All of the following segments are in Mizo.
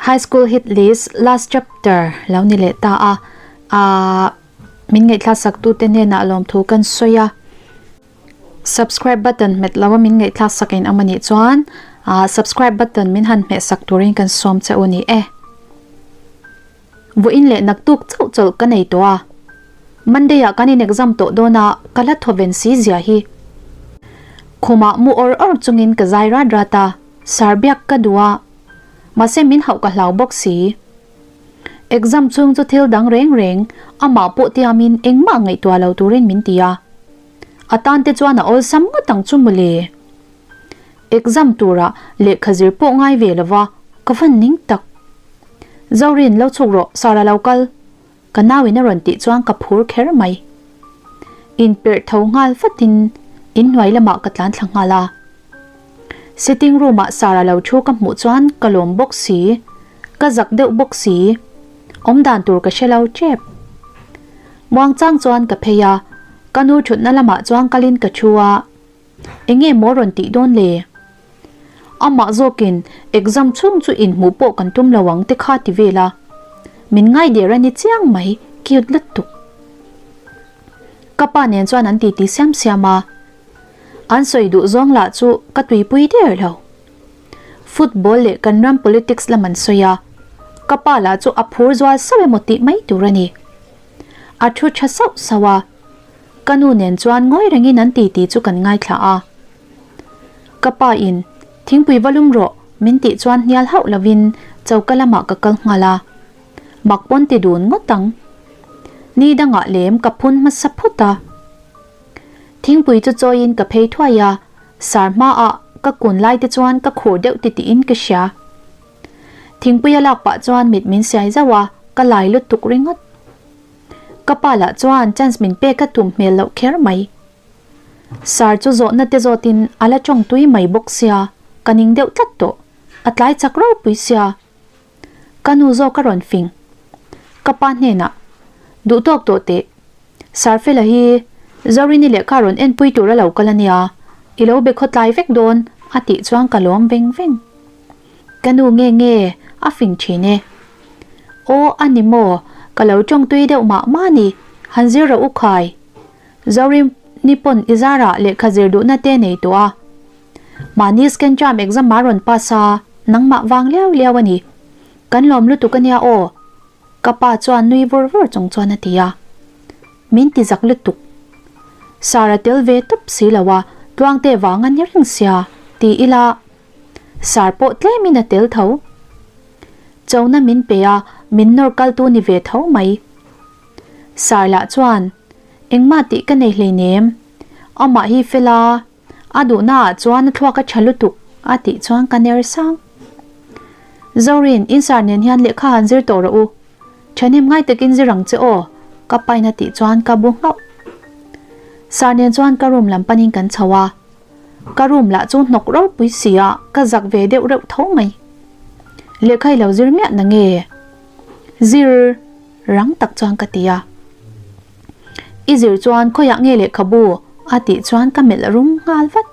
High School Hit List last chapter lo ni leh ta a, aah min ngaihthlak sak tute hnenah lawmthu kan sawi a, subscribe button hmet lo a min ngaihthlak sak in awm a nih chuan aah subscribe button min han hmeh sak turin kan sawm che u ni e. Vawiin leh naktuk chauh chawlh ka nei tawh a, Monday ah kan in exam tawh dawn a ka la thaw ven si zia hi. Khumah mu awr awr chungin ka zai rat rat a, sar biak ka duh a, mahse min hauh ka hlau bawk si. Exam chhung chu thil dang reng reng amah pawh tiamin engmah ngaihtuah lo turin min ti a, a tan te chuan a awlsam ngawt ang chu mawle. Exam turah lehkha zir pawh ngai ve lova ka van ning tak. Zorin lo chhuk rawh Sara lo kal. Ka nauin a rawn tih chuan ka phur kher mai. Inperh tho nghal vatin inhnuai lamah ka tlan thla nghal a. Sitting room ah Sara lo thu ka hmuh chuan ka lawm bawk si, ka zak deuh bawk si. Awmdan tur ka hre lo tep. Muangchang chuan ka phei a, ka nu thutna lamah chuan kalin ka thu a. Enge maw rawn tih dawn le? Amah zawkin exam chhung chu inhmuh pawh kan tum lo ang te kha ti vel a. Min ngai der a ni chiang mai, cute lutuk. Ka pa nen chuan an titi siam siam a. An sawi duh zawng lah chu ka tuipui der lo. Football leh kan ram politics lam an sawi a. Ka pa lah chu a phur zual sauh emaw tih mai tur a ni. A thu tha sauh sauh a. Ka nu nen chuan ngawi rengin an titi chu kan ngaithla a. Ka pa in, Thingpui va lum rawh, min tih chuan hnial hauh lovin choka lamah ka kal nghal a. Mak pawn ti dun ngawt ang. Ni dangah lem ka phun hmasa phawt a. Thingpui chu chawiin ka phei thuai a, sar hmaah ka kun lai te chuan ka khur deuh titiin ka hria. Thingpui a lak pah chuan mit min siai zauh a, ka lai lutuk ringawt. Ka pa lah chuan chance min pek a tum hmel loh kher mai. Sir chu zawhna te zawtin a la tawng tui mai bawk sia, ka ning deuh tlat tawh. A tlai chak ropui sia. Ka nu zawk a rawn fing. Ka pa hnenah, Duh tawk tawh teh. Sir Fela hi Zorini lehkha rawn enpui tur a lo kal a nia, i lo be khawtlai vek dawn a tih chuan ka lawm veng veng. Ka nu nge nge a fing thin e. Aw a ni maw, ka lo tawng tui deuh mah mah ni, han zir rawh u khai. Zorim ni pawn i zarah lehkha zir duhna te nei tawh a. Mahni scan term exam a rawn pass a, nangmah vang liau liau a ni. Kan lawm lutuk a nia aw. Ka pa chuan nui vur vur chung chuan a ti a. Min ti zak lutuk. Sir a tel ve tawp si lo a, Tluangte vang a ni reng sia, ti ila. Sir pawh tlemin a tel tho. Chona min pe a, min nawr kaltu ni ve tho mai. Sir lah chuan, Engmah tih ka nei hleinem. Amah hi fel a, a duhna ah chuan a thluak a tha lutuk a tih chuan ka ner sang. Zorin, in sir nen hian lehkha han zir tawh rawh u. Thahnem ngai takin zir ang che aw, ka pain a tih chuan ka bu nghauh. Sir nen chuan ka room lam panin kan chho a. Ka room lah chu hnawk ropui si a, ka zak ve deuh reuh tho mai. Lehkha i lo zir miah na nge? Zir rang tak chuan ka ti a. I zir chuan khawiah nge lehkhabu? a tih chuan ka melh rum nghal vat.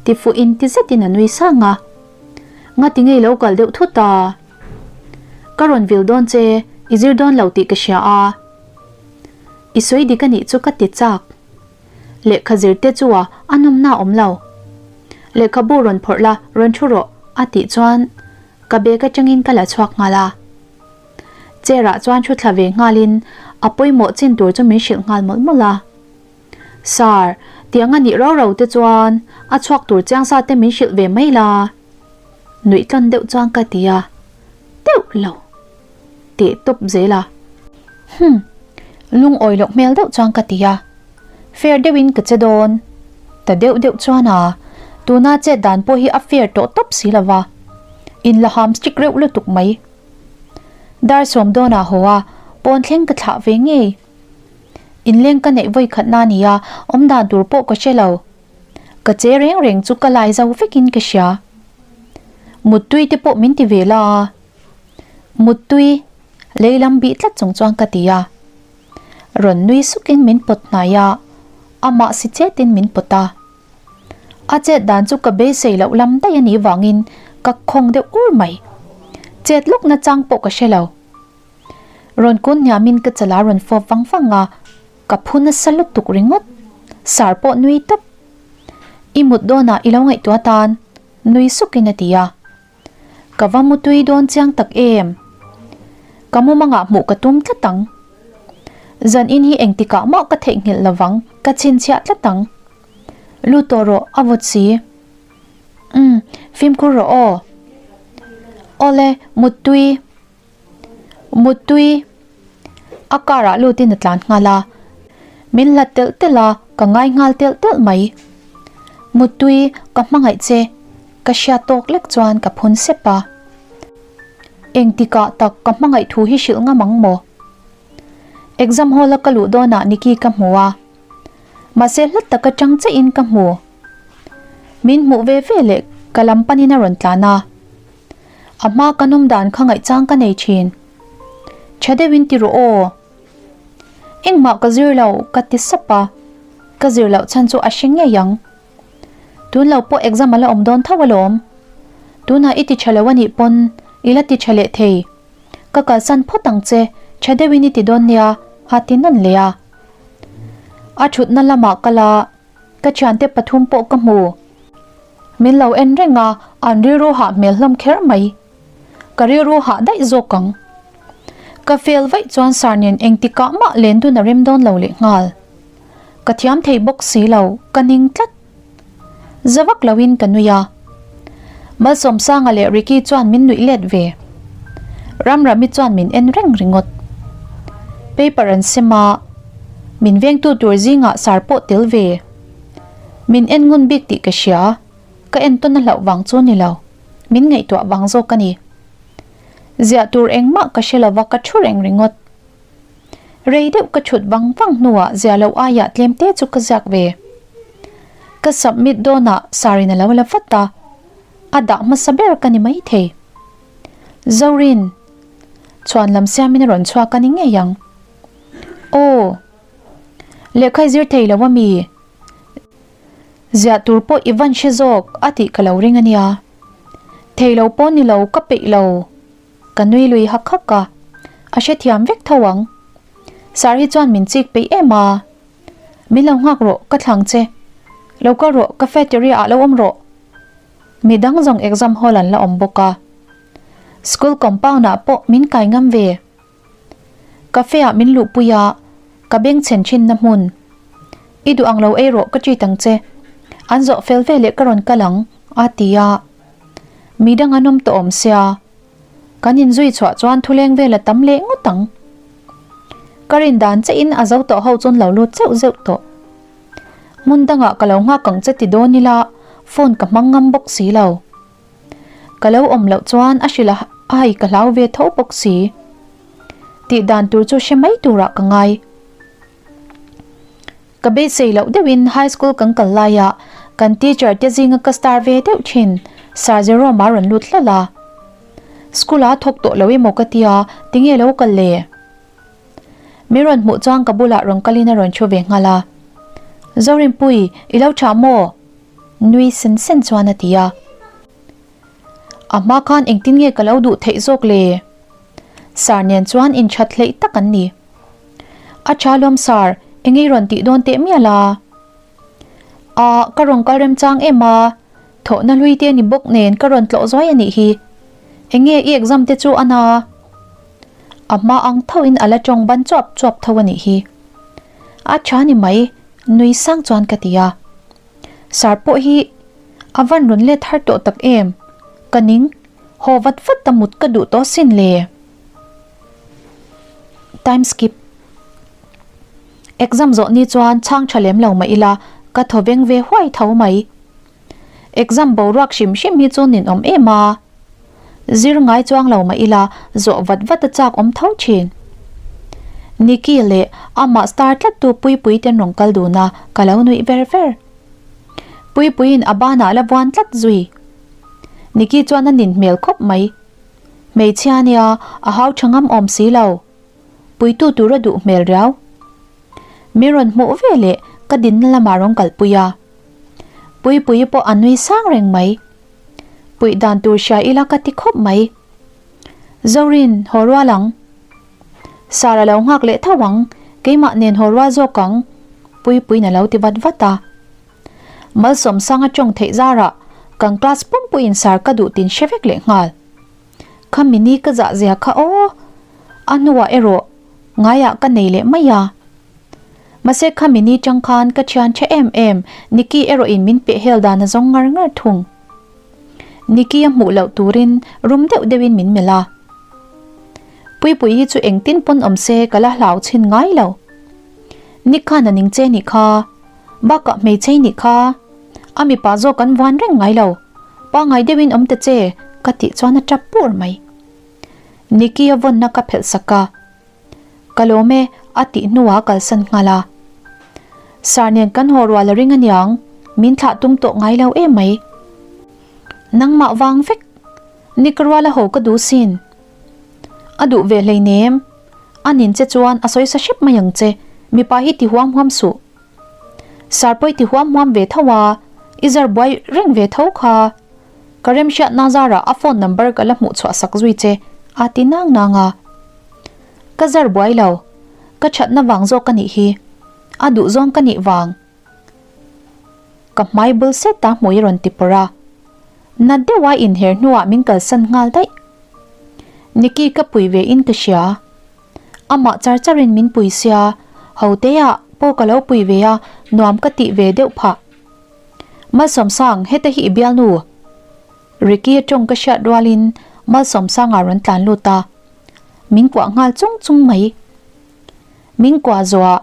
Ti fuh in ti zetin a nui sang a. Ngati nge i lo kal deuh thut a? Ka rawn vil dawn che, i zir dawn lo tih ka hria a. I sawi dik a nih chu ka ti chak. Lehkha zir te chu a a nawmna awm lo. Lehkhabu rawn phawrh la, rawn thu rawh a tih chuan ka bag atangin ka la chhuak nghal a. Chair ah chuan thu thla ve nghalin a pawimawh chin tur chu min hrilh nghal mawlh mawlh a. Sir, tiang a nih rau rau te chuan a chhuak tur chiang sa te min hrilh ve mai la. Nuih tlawn deuh chuan ka ti a, deuh lo teh tawp zel a. Hum, lungawi loh hmel deuh chuan ka ti a, fair deuhin ka che dawn. Ta deuh deuh chuan a, tuna chet dan pawh hi a fair tawh tawp si lo va, in la ham strict reuh lutuk mai. Dar sawm dawnah haw a, pawn thleng ka thlah ve ngei. Inleng ka neih vawi khatna a ni a, awm dan tur pawh ka hre lo. Ka che reng reng chu ka lai zo vekin ka hria. Muttui te pawh min ti ve la a. Muttui, lei lam bih tlat chung chuan ka ti a. Rawn nui sukin min pawt hnai a, amah si chetin min pawt a. A chet dan chu ka beisei loh lam daih a nih vangin ka khawng deuh ur mai. Chet lawk nachang pawh ka hre lo. Rawn kun hniamin ka chala rawn fawp vang vang a, ka phu nasa lutuk ringawt. Sar pawh nui tawp. I mut dawnah i lo ngaihtuah tan, nui sukin a ti a. Ka va mutui dawn chiang tak em? Ka mumangah hmuh ka tum tlat ang. Zan in hi engtikah mah ka theihnghilh lovang, ka chhinchhiah tlat ang. Lut tawh rawh, a vawt si. Umm, fimkhur rawh aw. Awle, muttui. Muttui. A car ah lutin a tlan nghal a. Min hlat telh telh a, ka ngai nghal telh telh mai. Muttui, ka hmangaih che. Ka hriat tawk lek chuan ka phun sep a. Engtikah tak ka hmangaih thu hi hrilh ngam ang maw? Exam hall a ka luh dawnah Nikki ka hmu a. Mahse hla taka tang chiahin ka hmu. Min hmuh ve ve leh ka lam panin a rawn tlan a. A hma ka nawm dan kha ngaihchang ka nei thin. Tha deuhin ti rawh aw. Engmah ka zir lo ka ti sap a. Ka zir loh chhan chu a hre ngei ang. Tun lo pawh exam a la awm dawn tho alawm. Tunah i ti tha lo a nih pawn i la ti tha leh thei. Ka kalsan phawt ang che, tha deuhin i ti dawn nia a ti nawn leh a. A thutna lamah kal a, ka thiante pathum pawh ka hmu. Min lo en reng a, an rilru hah hmel hlawm kher mai. Ka rilru hah daih zawk ang. Ka fail vaih chuan sir nen engtikah mah len dun a rem dawn lo leh nghal. Ka thiam thei bawk si lo, ka ning tlat. Za vak loin ka nui a. Malsawmsanga leh Ricky chuan min nuih let ve. Ramrami chuan min en reng ringawt. Paper an sem a, min vengtu tur zingah sar pawh tel ve. Min en ngun bik tih ka hria, ka entawn a hlauh vang chu ni lo, min ngaihtuah vang zawk a ni. Ziah tur engmah ka hre lova ka thu reng ringawt. Rei deuh ka thut vang vang hnuah zia loh aiah tlem te chu ka ziak ve. Ka submit dawnah Sarin a lo la vat a, a dah hmasa ber ka ni maithei. Zorin, chhuan lam siamin a rawn chhuak a ni ngei ang. Aw, lehkha i zir thei lo a mi? Ziah tur pawh i van hre zawk a tih ka lo ring a nia. Thei lo pawh ni lo, ka peih lo. Ka nui lui hak hak a, a hrethiam vek tho ang. Sir hi chuan min chik peih em a. Min lo nghak rawh, ka thlang che. Lo kal rawh, cafeteria ah lo awm rawh. Mi dang zawng exam hall an la awm bawk a. School compound ah pawh min kai ngam ve. Cafe ah min luhpui a, ka beng chhen thin na hmun. I duh ang lo ei rawh, ka treat ang che. An zawh fel veleh ka rawn kal ang, a ti a. Mi dang an awm tawh awm sia. Kan inzui chhuah chuan thuleng vel a tam leh ngawt ang. Ka rin dan che in a zo tawh ho chuan lo lut zeuh zeuh tawh. Hmun dangah ka lo nghak ang che ti dawn ila phone ka hmang ngam bawk si lo. Ka lo awm loh chuan a hrilh a ai ka hlau ve tho bawk si. Tih dan tur chu hre mai turah ka ngai. Ka beisei loh deuhin high school kan kal laia kan teacher te zinga ka star ve deuh thin Sir Jerome a rawn lut hlawlh a. School a thawk tawh lo emaw ka tia tinge lo kal le? Min rawn hmuh chuan ka bulah rawn kalin a rawn thu ve nghal a. Zorinpui, i lo tha maw? Nui sen sen chuan a ti a. A hma khan engtin nge ka lo duh theih zawk le? Sir nen chuan inthat hleih tak an ni. A tha lawm sir, eng ei rawn tih dawn teh mial a? Ah, ka rawn kal remchang em a, thawhna hlui te ni bawk nen ka rawn tlawh zuai a nih hi. Eng nge i exam te chu a na? A hma ang tho in a la tawng ban chuap chuap tho a nih hi. A tha ni mai, nui sang chuan ka ti a. Sir pawh hi a van rawn let har tawh tak em? Ka ning, haw vat vat ta mut ka duh tawh sin le. Time skip. Exam zawh ni chuan chhang tha lem lo mah ila ka thaw veng ve huai tho mai. Exam boruak hrim hrim hi chu ninawm em a. Zir ngai chuang lo mah ila zawh vat vat a chak awm tho thin. Nikki leh amah star tlat tu Puipui ten rawn kal dun a, ka lo nuih ver ver. Puipuiin a banah la vuan tlat zui. Nikki chuan a nin hmel khawp mai. Hmeichhia nia, a hau tha ngam awm si lo. Puitu tur a duh hmel riau. Min rawn hmuh ve leh ka dinna lamah rawn kalpui a. Puipuii pawh a nui sang reng mai. Puih dan tur hria ila ka ti khawp mai. Zorin, haw rual ang. Sir a lo nghak leh tho ang, keimah nen haw rual zawk ang, Puipuiin a lo ti vat vat a. Malsawmsanga tawng theih zarah kan class pumpuiin Sir ka duh tin hre vek leh nghal. Kha mini ka zah zia kha aw! A hnuah erawh ngaiah ka nei leh mai a. Mahse kha mini tang khan ka thian tha em em Nikki erawhin min peh hel dan a zawng ngar ngar thung. Nikki a hmuh loh turin rum deuh deuhin min melh a. Puipui hi chu engtin pawn awm se ka la hlau chhin ngai lo. Nick khan a ning che nih kha, bakah hmeichhei nih kha, a mipa zawk an vuan reng ngai lo, pangngai deuhin awm ta che ka tih chuan a tap pur mai. Nikki a vawnna ka phelh sak a. Ka lawm e, a tih hnuah kalsan nghal a. Sir nen kan haw rual a ring aniang, min thlah tum tawh ngai lo em mai. Nangmah vang vek, Nick ruala haw ka duh sin. A duh ve hleinem, a nin che chuan a sawi sa hrep mai ang che, mipa hi ti huam huam suh. Sir pawh i ti huam huam ve tho a, i zar buai reng ve tho kha. Ka remhriatna zarah a phone number ka la hmuh chhuah sak zui che, a ti nang nang a. Ka zar buai lo, ka thatna vang zawk ka nih hi, a duh zawng ka nih vang. Ka hmai bul set a hmui rawn ti pawrh a, nat deuha inher hnuah min kalsan nghal daih. Nikki ka pui ve in ka hria, amah char charin min pui sia, ho teah pawh ka lo pui ve a, nuam ka tih ve deuh phah. Malsawmsang, heta hi i bialnu. Ricky a tawng ka hriat rualin Malsawmsanga rawn tlan lut a, min kuah nghal chung chung mai. Min kuah zawhah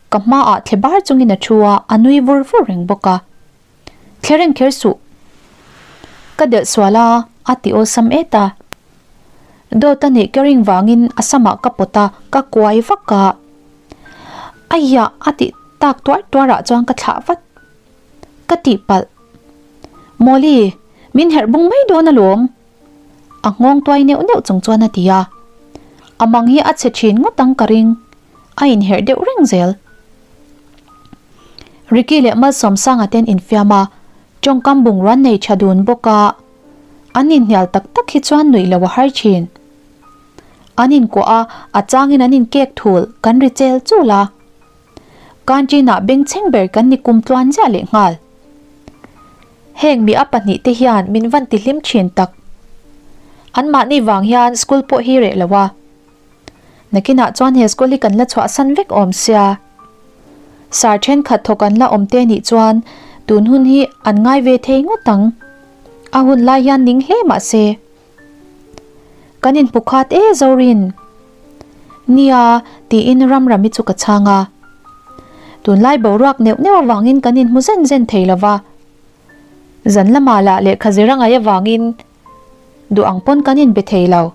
ka hmaah thle bar chungin a thu a, a nui vur vur reng bawk a. Thle reng kher suh. Ka delh sual a, a ti awlsam et a. Dawt a nih ka ring vangin a samah ka pawt a, ka kuai vak a. Aiah a tih tak tuar tuarah chuan ka thlah vat. Ka tihpalh. Mawli, min herh bung mai dawn alawm. A nghawng tuai neuh neuh chung chuan a ti a. A mang hi a chhe thin ngawt ang ka ring. A inherh deuh reng zel. Ricky leh Malsawmsanga ten infiam a, tawngkam bungrua nei tha dun bawk a, an inhnial tak tak hi chuan nuih loh a har thin. An inkuah a, a changin an inkek thul kan ri chel chul a. Canteen-ah bengchheng ber kan ni kum tluan ziah leh nghal. Heng mi a pahnihte hian min van ti hlim thin tak. Anmahni vang hian school pawh hi reh lo a. Nakinah chuan he school hi kan la chhuahsan vek awm sia. Sir thenkhat thawk an la awm te nih chuan tun hun hi an ngai ve thei ngawt ang. A hun lai hian ning hle mah se. Kan inhmu khat e Zorin. Nia, tiin Ramrami chu ka chhang a. Tunlai boruak neuh neuh avangin kan inhmu zen zen thei lo va. Zan lamah lah lehkha zir a ngaih avangin duh ang pawn kan inbe thei lo.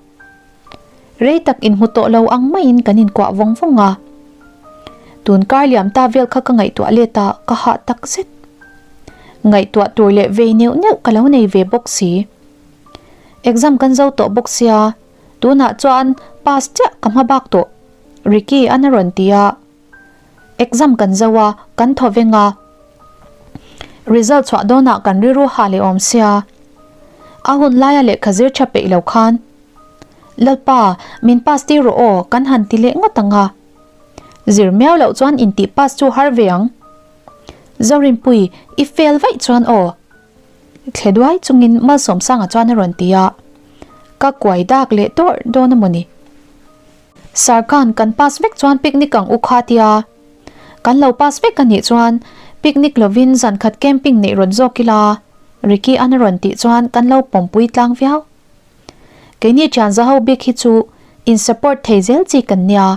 Rei tak inhmu tawh lo ang maiin kan inkuah vawng vawng a. Tun kar liam ta vel kha ka ngaihtuah let a, ka hah tak zet. Ngaihtuah tur leh vei neuh neuh ka lo nei ve bawk si. Exam kan zo tawh bawk sia, tunah chuan pass chiah ka hma bak tawh, Ricky an a rawn ti a. Exam kan zo a, kan thaw veng a. Result chhuah dawnah kan rilru ha leh awm sia. A hun laia lehkha zir tha peih lo khan, Lalpa, min pass tir rawh aw, kan han ti leh ngawt ang a. Zir miau loh chuan intih pass chu har ve ang. Zorinpui, i fail vaih chuan aw. Thle duai chungin Malsawmsanga chuan a rawn ti a, ka kuai dak leh dawrh dawn a mawni. Sir Khan kan pass vek chuan picnic ang u kha tia. Kan lo pass vek a nih chuan picnic lovin zan khat camping neih rawn zawk ila Ricky an a rawn tih chuan kan lo pawmpui tlang viau. Keini thian za ho bik hi chu in support thei zel chi kan nia.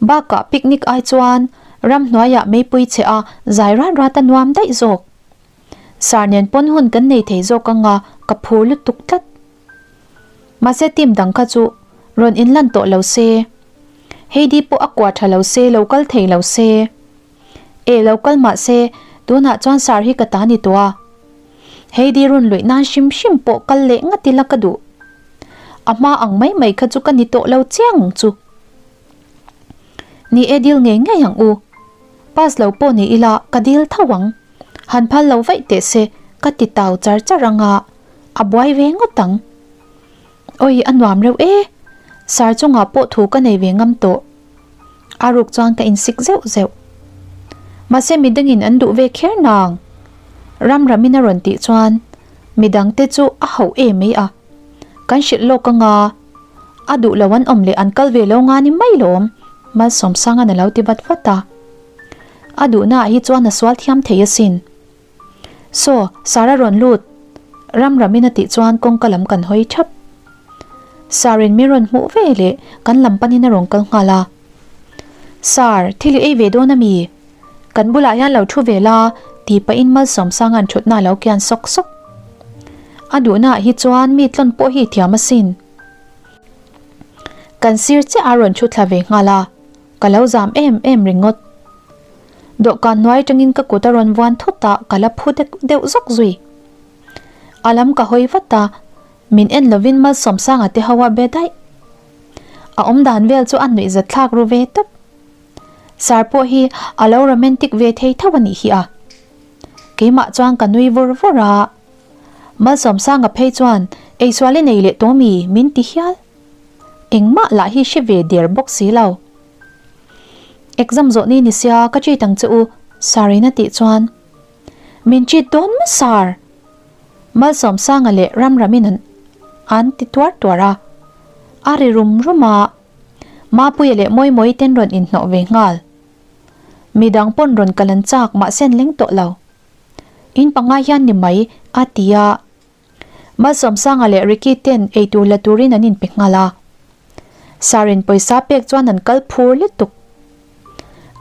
Bakah picnic ai chuan ramhnuaiah meipui che a zai rat rat a nuam daih zawk. Sir nen pawn hun kan nei thei zawk anga ka phur lutuk tlat. Mahse team dang kha chu rawn inlan tawh lo se. Heidi pawh a kua tha lo se lo kal thei lo se. E lo kal mah se tunah chuan sir hi ka ta ni tawh a. Heidi run luih nan hrim hrim pawh kal leh ngat ila ka duh. A hma ang mai mai kha chu ka ni tawh lo chiang ang chu. Ni e dil ngei ngei ang u. Pass lo pawh ni ila ka dil tho ang. Han phal lo vaih teh se ka ti tau char char ang a, a buai ve ngawt ang. Awi a nuam reuh e, Sir chungah pawh thu ka nei ve ngam tawh. A ruk chuan ka insik zeuh zeuh. Mahse midangin an duh ve kher nang. Ram ramin a rawn tih chuan midangte chu a hauh em mai a. Kan hrilh lawk anga a duh lo an awm leh an kal ve lo nga ni mai lawm, Malsawmsanga'n a lo ti vat vat a. A duhnaah hi chuan a sual thiam thei asin. Saw, Sara rawn lut! Ram ramin a tih chuan kawngka lam kan hawi thap. Sar-in min rawn hmuh ve leh kan lam panin a rawn kal nghal a. Sar, thil i ei ve dawn a mi? Kan bulah hian lo thu ve la, ti pahin Malsawmsanga'n thutna a lo kian sawk sawk. A duhnaah hi chuan mi tlawn pawh hi i thiam asin. Kan sir chiah a rawn thu thla ve nghal a. Ka lo zam em em ringawt. Dawhkan hnuai atangin ka kut a rawn vuan thut a, ka la phu deuh zawk zui. A lam ka hawi vat a, min en lovin Malsawmsanga te ho a be daih. A awmdan vel chu a nuihzat thlak ru ve tawp. Sir pawh hi a lo romantic ve thei tho a nih hi a. Keimah chuan ka nui vur vur a, Malsawmsanga phei chuan eisual i nei leh tawh mi min ti hial. Engmah lah hi hre ve der bawk si lo. Exam zawh ni ni sia ka treat ang che u, Sir in a tih chuan. Min treat dawn maw Sir? Malsawmsanga leh Ramramin an an ti tuar tuar a. A ri rum rum a, Mapuia leh Mawimawii ten rawn inhnawh ve nghal. Midang pawn rawn kal an chak mahse an leng tawh lo. In pangai hian ni mai, a ti a. Malsawmsanga leh Ricky ten eitur la turin an inpe nghal a. Sir-in pawisa pek chuan an kal phur lutuk.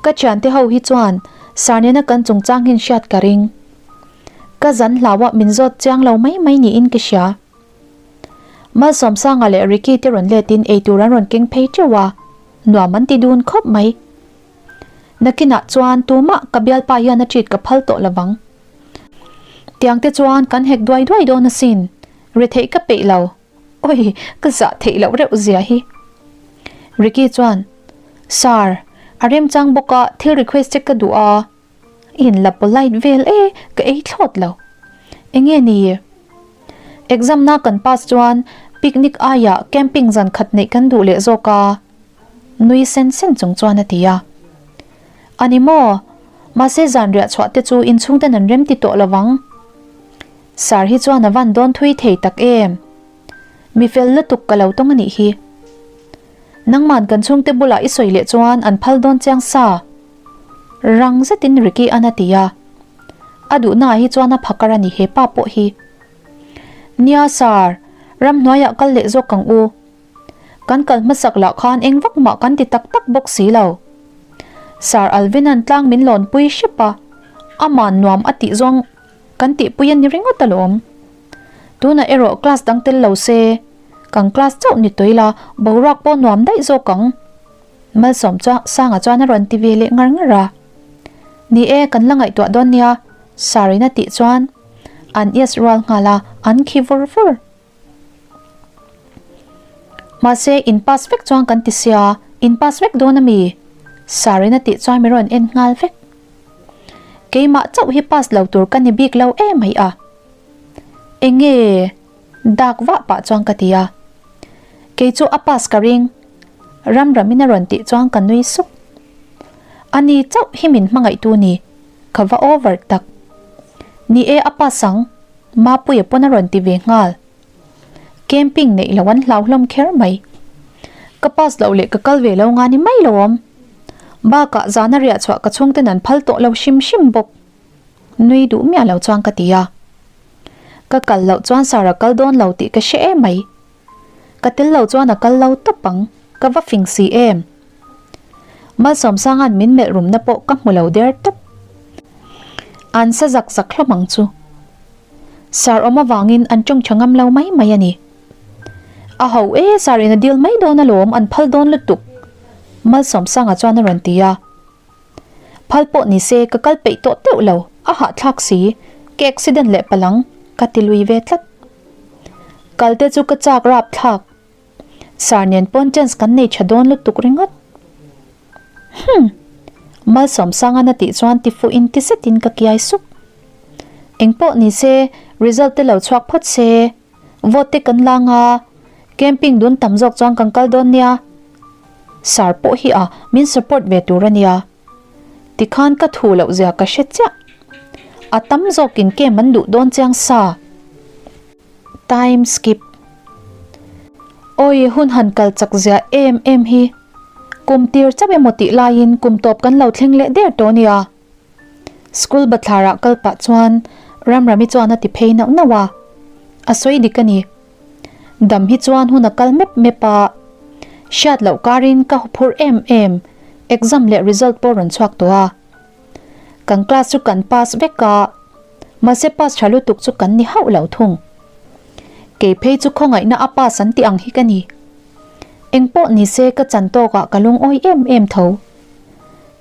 Ka thiante ho hi chuan Sir nena kan chungchang hin hriat ka ring. Ka zan hlauah min zawt chiang lo mai mai niin ka hria. Malsawmsanga leh Ricky te rawn letin eitur an rawn keng phei teuh a, nuam an ti dun khawp mai. Nakinah chuan tumah ka bialpa hian a treat ka phal tawh lovang. Tiang te chuan kan hek duai duai dawn asin, ri theih ka peih lo. Oi, ka zah theih loh reuh zia hi. Ricky chuan, Sir, a remchang bawk a, thil request che ka duh a. In la polite vel e, ka ei thlawt lo. Enge ni? Exam na kan pass chuan picnic aiah camping zan khat neih kan duh leh zawk a. Nui sen sen chung chuan a ti a. A ni maw? Mahse zan riah chhuah te chu inchhung ten an rem ti tawh lo vang. Sir hi chuan a van dawn thui thei tak em? Mi fel lutuk ka lo tawng a nih hi. Nangman kan chhungte bulah i sawi leh chuan an phal dawn chiang sa. Rang zetin Ricky an a ti a. A duhnaah hi chuan a phakar a ni he pa pawh hi. Nia Sir, ramhnuaiah kal leh zawk ang u. Kan kal hmasak lah khan eng vak mah kan ti tak tak bawk si lo. Sir Alvin-a'n tlang min lawn pui hrep a, ama'n nuam a tih zawng kan tihpui a ni ringawt alawm. Tunah erawh class dang tel lo se, kan class chauh ni tawih la, boruak pawh nuam daih zawk ang. Malsawm chuan Sanga chuan a rawn ti ve leh ngar ngar a. Ni e, kan la ngaihtuah dawn nia, Sir-in a tih chuan an yes rual nghal a, an khi vur vur. Mahse, in pass vek chuan kan ti sia, in pass vek dawn a mi? Sir-in a tih chuan mi rawn en nghal vek. Keimah chauh hi pass lo tur ka ni bik lo em mai a. Enge? Dak vah pah chuan ka ti a. Kei chu a pass ka ring. Ram ramin a rawn tih chuan ka nui sup. Ani chauh hi min hmangaihtu ni, ka va over tak. Ni e a pass ang. Mapuia pawn a rawn ti ve nghal. Camping neih loh an hlau hlawm kher mai. Ka pass loh leh ka kal ve lo nga ni mai lo awm. Bakah zana riah chhuah ka chhungten an phal tawh lo hrim hrim bawk. Nui duh miah lo chuan ka ti a. Ka kal loh chuan Sara kal dawn lo tih ka hre em mai. Ka tel lo chuan a kal lo tawp ang, ka va fing si em. Malsawmsanga'n min melh rumna pawh ka hmu lo der tawp. An sa zak zak hlawm ang chu. Sar awm avangin an tawng tha ngam lo mai mai a ni. A ho e, Sar in a dil mai dawn alawm, an phal dawn lutuk. Malsawmsanga chuan a rawn ti a. Phal pawh ni se ka kal peih tawh teuh lo, a hahthlak si, ka accident leh palang, ka ti lui ve tlat. Kal te chu ka chak rapthlak. Sir nen pawn chance kan nei tha dawn lutuk ringawt. Humm! Malsawmsangan a tih chuan ti fuh in ti zetin ka kiai sup. Engpawh ni se, result te lo chhuak phawt se, vote te kan la nga. Camping dun tam zawk chuan kan kal dawn nia. Sir pawh hi a min support ve tur a nia. Tikhan ka thu loh zia ka hre chiah. A tam zawkin camp an duh dawn chiang sa. Time skip. Awi hun han kal chak zia em em hi. Kum tir chauh emaw tih laiin kum tawp kan lo thleng leh der tawh nia. School bathlarah kal pah chuan Ramrami chuan a ti phei nauh nauh a. A sawi dik a ni. Dam hi chuan hun a kal mep mep a. Hriat loh karin ka huphurh em em, exam leh result pawh rawn chhuak tawh a. Kan class chu kan pass vek a, mahse pass tha lutuk chu kan ni hauh lo thung. Kei phei chu khawngaihna a pass an tih ang hi ka ni. Engpawh ni se ka chan tawkah ka lungawi em em tho.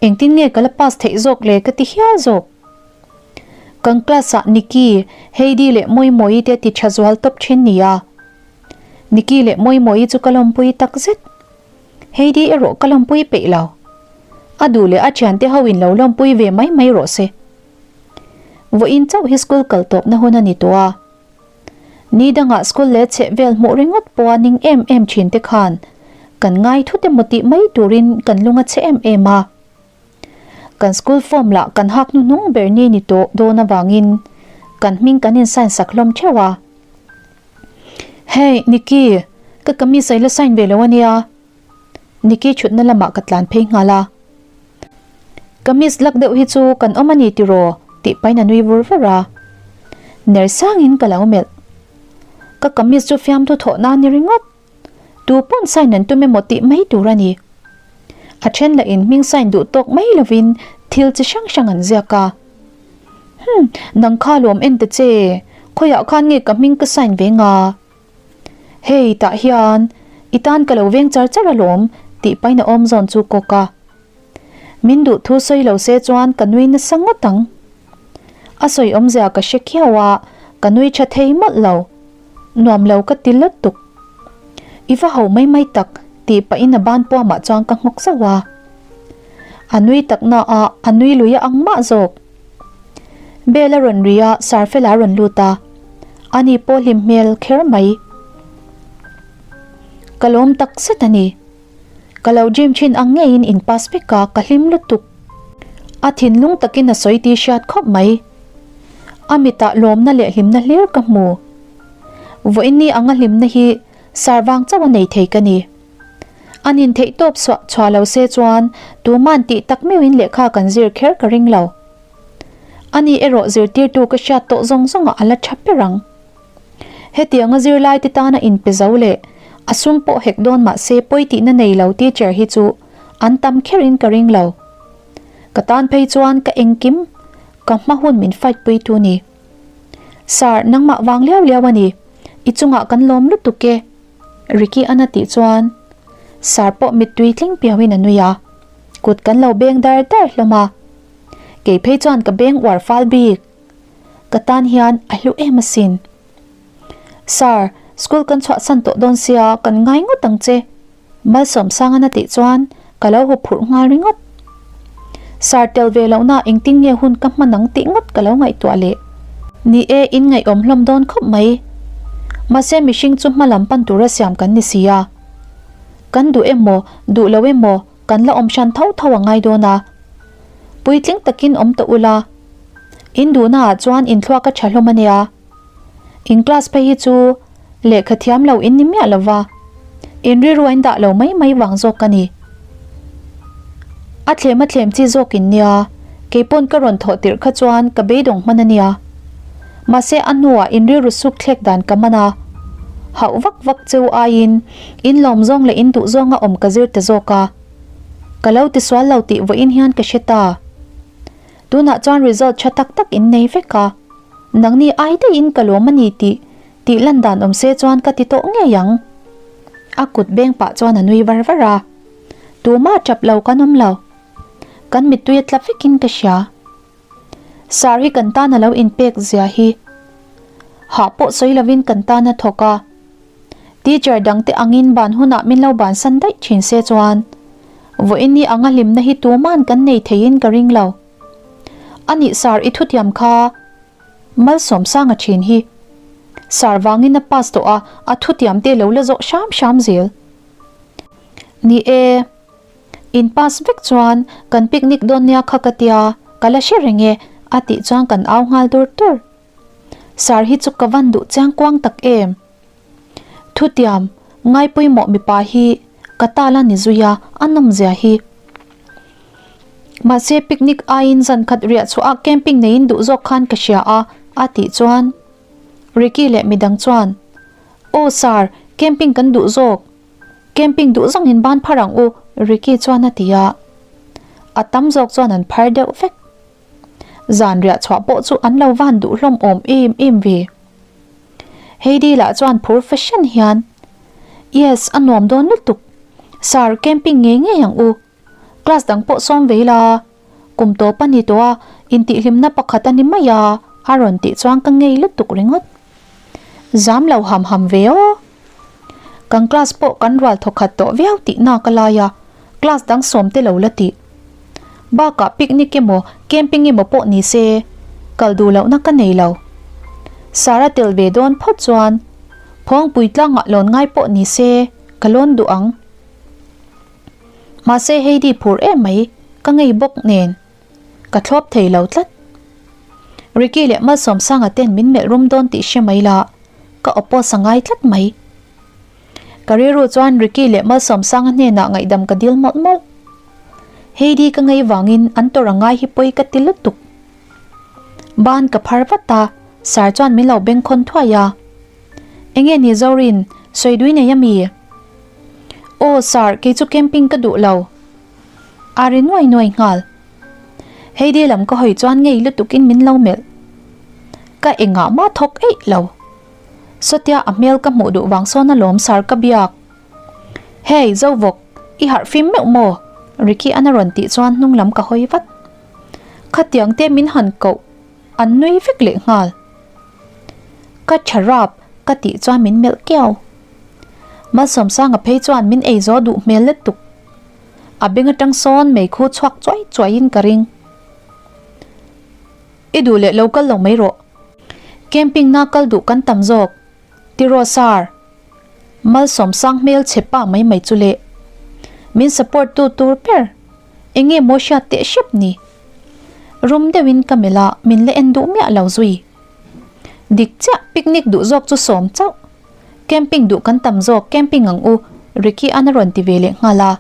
Engtin nge ka la pass theih zawk le ka ti hial zawk. Kan class ah Nikki, Heidi leh Mawimawii te ti tha zual tawp thin nia. Nikki leh Mawimawii chu ka lawmpui tak zet. Heidi erawh ka lawmpui peih lo. A duh leh a thiante ho in lo lawmpui ve mai mai rawh se. Vawiin chauh hi school kal tawpna hun a ni tawh a. Ni dangah school leh chheh vel hmuh ringawt pawha ning em em thin te khan kan ngai thut emaw tih mai turin kan lung a chhe em em a. Kan school form lah kan hak hnuhnung ber ni ni tawh dawn avangin kan hming kan in sign sak hlawm theuh a. Hey, Nikki, ka kamis a i la sign ve lo ania. Nikki thutna lamah ka tlan phei nghal a. Kamis lak deuh hi chu kan awm a ni tiraw tih pahin a nui vur vur a. Ner sangin ka lo melh. Ka kamis chu fiamthu thawh nan ni ringawt. Tu pawn sign an tum emaw tih mai tur a ni. A then lah in hming sign duh tawk mai lovin thil chi hrang hrang an ziak a. Hum, nang kha lawm en ta che, khawiah khan nge ka hming ka sign ve nga? Hei, tah hian i tan ka lo veng char char alawm tih pahin a awm zawn chu kawk a. Min duh thu sawi lo se chuan ka nui nasa ngawt ang. A sawi awmzia ka hre khiau a, ka nui tha thei mawlh lo. Nuam lo ka ti lutuk. I va ho mai mai tak tih pahin a ban puamah chuan ka nghawk zauh a. A nui tak na a, a nui lui a ang mah zawk. Bell a rawn ri a, Sarfela a rawn lut a. Ani pawh hlim hmel kher mai. Ka lawm tak zet a ni. Ka lo dream thin ang ngeiin in pass vek a, ka hlim lutuk. A thinlung takin a sawi tih hriat khawp mai. A mitah lawmna leh hlimna hlir ka hmu. Vawiinni anga hlimna hi sar vang chauh a nei thei ka ni. An intheih tawp suah chhuah lo se chuan tuman tih tak meuhin lehkha kan zir kher ka ring lo. Ani erawh zirtirtu ka hriat tawh zawng zawngah a la tha ber ang. Hetianga zirlaite tana inpe zo leh a sum pawh hek dawn mah se pawi tihna nei lo teacher hi chu an tam kherin ka ring lo. Ka tan phei chuan ka engkim ka hma hun min fight pui tu ni. Sir, nangmah vang liau liau a ni. I chungah kan lawm lutuk e. Ricky an a tih chuan Sir pawh mittui tling piauin a nui a. Kut kan lo beng dar dar hlawm a. Kei phei chuan ka beng uar fal bik. Ka tan hian a hlu em asin. Sir, school kan chhuahsan tawh dawn sia kan ngai ngawt ang che. Malsawmsang an a tih chuan ka lo hu phurh nghal ringawt. Sir tel ve lohna engtin nge hun ka hman ang tih ngawt ka lo ngaihtuah leh. Ni e, in ngaihawm hlawm dawn khawp mai. Mahse mihring chu hma lam pan tura siam kan ni si a. Kan duh emaw, duh lo emaw kan la awm hran tho tho a ngai dawn a. Puitling takin awm tawh ula. In duhnaah chuan inthluak a tha hlawm a nia. In class phei hi chu lehkha thiam lo in ni miah lo va, in rilru a in dah lo mai mai vang zawk ka ni. A thlem a thlem chi zawk in nia, kei pawn ka rawn thawh tirh kha chuan ka beidawng hman a nia. Mahse a hnuah in rilru suk thlek dan ka man a, hauh vak vak cheu aiin in lawm zawng leh in duh zawnga awm ka zir ta zawk a. Ka lo tisual lo tih vawiin hian ka hre ta. Tunah chuan result tha tak tak in nei vek a, nangni ai daihin ka lawm a ni tih tih lan dan awm se chuan ka ti tawh ngei ang. A kut beng pah chuan a nui var var a, tumah tap lo kan awm lo. Kan mittui a tla vekin ka hria. Sir hi kan tan a lo inpek zia hi. Hah pawh sawi lovin kan tan a thawk a. Teacher dangte angin ban hunah min lo bansan daih thin se chuan vawiin anga hlimna hi tuman kan nei theiin ka ring lo. Anih sir i thutiam kha Malsawmsanga thin hi. Sir vangin a pass tawh a, a thutiam te lo la zawh hram hram zel. Ni e, in pass vek chuan kan picnic dawn nia kha ka tia, ka la hre reng e, a tih chuan kan au nghal dur dur. Sir hi chu ka van duh chiang kuang tak em. Thutiam, ngai pawimawh mipa hi ka ta la ni zui a, a nawmzia hi. Mahse picnic aiin zan khat riah chhuah a camping neiin duh zawk khan ka hria a, a tih chuan Ricky leh midang chuan, Aw sir, camping kan duh zawk. Camping duh zawngin ban phar ang u, Ricky chuan a ti a. A tam zawk chuan an phar deuh vek. Zan riah chhuah pawh chu an lo van duh hlawm awm em em ve. Heidi lah chuan phur fashion hian, Yes, a nuam dawn lutuk. Sir, camping ngei ngei ang u. Class dang pawh sawm ve ila. Kum tawp a ni tawh a, intihhlimna pakhat a ni mai a, a rawn tih chuan ka ngei lutuk ringawt. Zam lo ham ham ve aw. Kan class pawh kan rual thawkhat tawh viau tih nak a lai a, class dang sawm te lo la tih. Bakah picnic emaw camping emaw pawh ni se, kal duh lohna ka nei lo. Sara tel ve dawn phawt chuan Phawngpui tlangah lawn ngai pawh ni se ka lawn duh ang. Mahse Heidi phur em mai, ka ngei bawk nen ka thlawp thei lo tlat. Ricky leh Malsawmsanga ten min melh rum dawn tih hre mai la, ka oppose a ngai tlat mai. Ka rilru chuan Ricky leh Malsawmsanga hnenah ngaihdam ka dil mawlh mawlh. Heidi ka ngei vangin an tawrh a ngai hi pawi ka ti lutuk. Ban ka phar vat a, Sir chuan min lo bengkhawn thuai a. Enge ni Zorin, sawi dui nei ami? Aw Sir, kei chu camping ka duh lo. A ri nuai nuai nghal. Heidi lam ka hawi chuan ngei lutukin min lo melh. Ka engah mah thawk eih lo. Sawtia a hmel ka hmuh duh vang sawn alawm sar ka biak. Hey, Zovawk, i harh fim meuh maw? Ricky an a rawn tih chuan hnung lam ka hawi vat. Khatiang te min han koh an nui vek leh nghal. Ka tha rap ka tih chuan min melh kiau. Malsawmsanga phei chuan min ei zo duh hmel lutuk. A beng atang sawn mei khu chhuak chuai chuaiin ka ring. I duh leh lo kal lo mai rawh. Camping na kal duh kan tam zawk. Tiraw sir. Malsawmsang hmel chhe pa mai mai chu le. Min support tu tur ber. Enge maw hriat teh hrep ni. Rum deuhin ka melh a, min la en duh miah lo zui. Dik chiah picnic duh zawk chu sawm chauh. Camping duh kan tam zawk camping ang u Ricky an a rawn ti ve leh nghal a.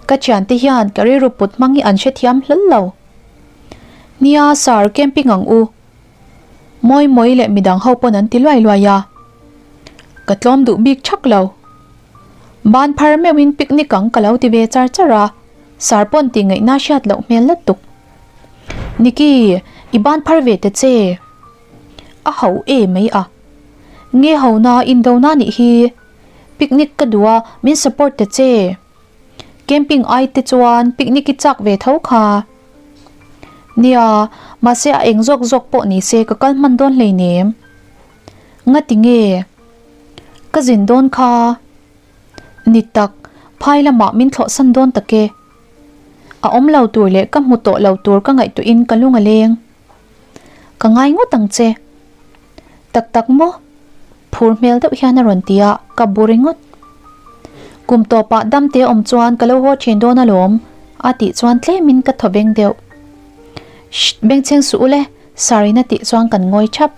Ka thiante hian ka rilru put hmang hi an hrethiam hlawl lo. Nia sir camping ang u. Mawi mawi leh midang ho pawn an ti luai luai a. Ka tlawm duh bik thak lo. Ban phar meuhin picnic ang ka lo ti ve char char a, sir pawn tih ngaihna hriat loh hmel lutuk. Nikki, i ban phar ve ta che. A ho e mai a. Nge ho na indo na nih hi. Picnic ka duh a, min support ta che. Camping ai te chuan picnic i chak ve tho kha. Nia, mahse a eng zawk zawk pawh ni se ka kal hman dawn hleinem. Ngati nge? Ka zin dawn kha. Ni tak, phai lamah min thlawhsan dawn tak e. A awm lo tur leh ka hmu tawh lo tur ka ngaihtuahin ka lung a leng. Ka ngai ngawt ang che. Tak tak maw? Phur hmel deuh hian a rawn ti a, ka bu ringawt. Kum tawpah damte awm chuan ka lo haw thin dawn alawm, a tih chuan tlemin ka thaw beng deuh. Shh, bengchheng suh ule, Sir-in a tih chuan kan ngawi thap.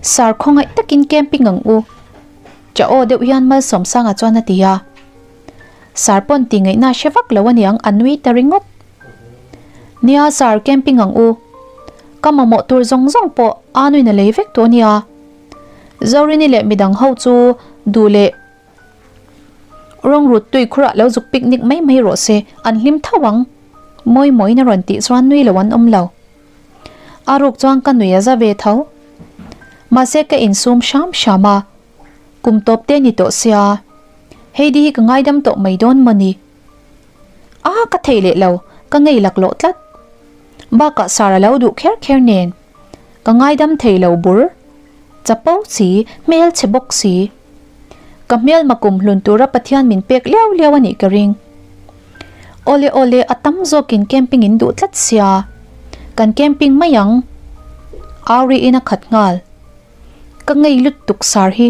Sir khawngaih takin camping ang u. Cha aw deuh hian Malsawmsanga chuan a ti a. Sir pawn tih ngaihna hre vak lo aniang a nui ta ringawt. Nia sir camping ang u. Ka mamawh tur zawng zawng pawh a nuin a lei vek tawh ania. Zorini leh midang ho chu duh leh rawngrut tui khurah lo zuk picnic mai mai rawh se an hlim tho ang. Mawi mawiin a rawn tih chuan nui lo an awm lo. A ruk chuan ka nui a za ve tho. Mahse ka insum hram hram a, kum tawp te ni tawh sia, Heidi hi ka ngaidam tawh mai dawn maw ni? A ka thei leh lo, ka ngei laklawh tlat. Bakah Sara lo duh kher kher nen, ka ngaidam thei lo bur. Chapo si, hmel chhe bawk si. Ka hmel makum hlun tura Pathian min pek liau liau a nih ka ring. Awle awle a tam zawkin camping in duh tlat sia. Kan camping mai ang. Auri in a khat nghal. Ka ngei lutuk sar hi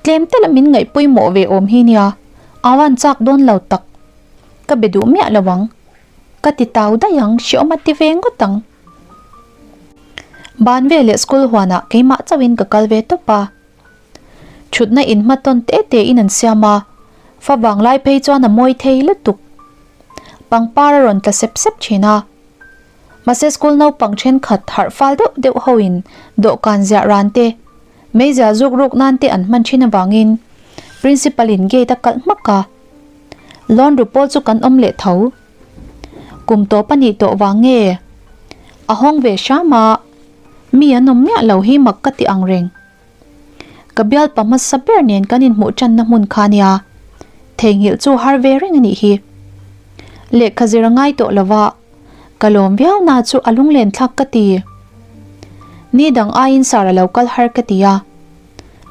tlem tela min ngaih pawimawh ve awm hi nia, a van chak dawn lo tak. Ka be duh miah lo ang. Ka ti tau daih ang, hreawm a ti ve ngawt ang. Ban veleh school huanah keimah chauhin ka kal ve tawp a. Thutna in hmatawn te te in an siam a, fa vanglai phei chuan a mawi thei lutuk. Pangpar a rawn tla sep sep thin a. Mahse school naupang thenkhat harh fal deuh deuh ho in dawhkan ziah ran te, meizial zuk ruk nan te an hman thin avangin principal in gate a kalh hmak a. Lawn ru pawl chu kan awm leh tho. Kum tawp a nih tawh vang nge? A hawng ve hram a, mi an awm miah lo hi mak ka ti ang reng. Ka bialpa hmasa ber nen kan inhmuh tanna hmun kha nia, theihnghilh chu har ve reng a nih hi. Lehkha zir a ngai tawh lova, ka lawm viau na chu a lunglen thlak ka ti. Ni dang aiin Sara lo kal har ka ti a,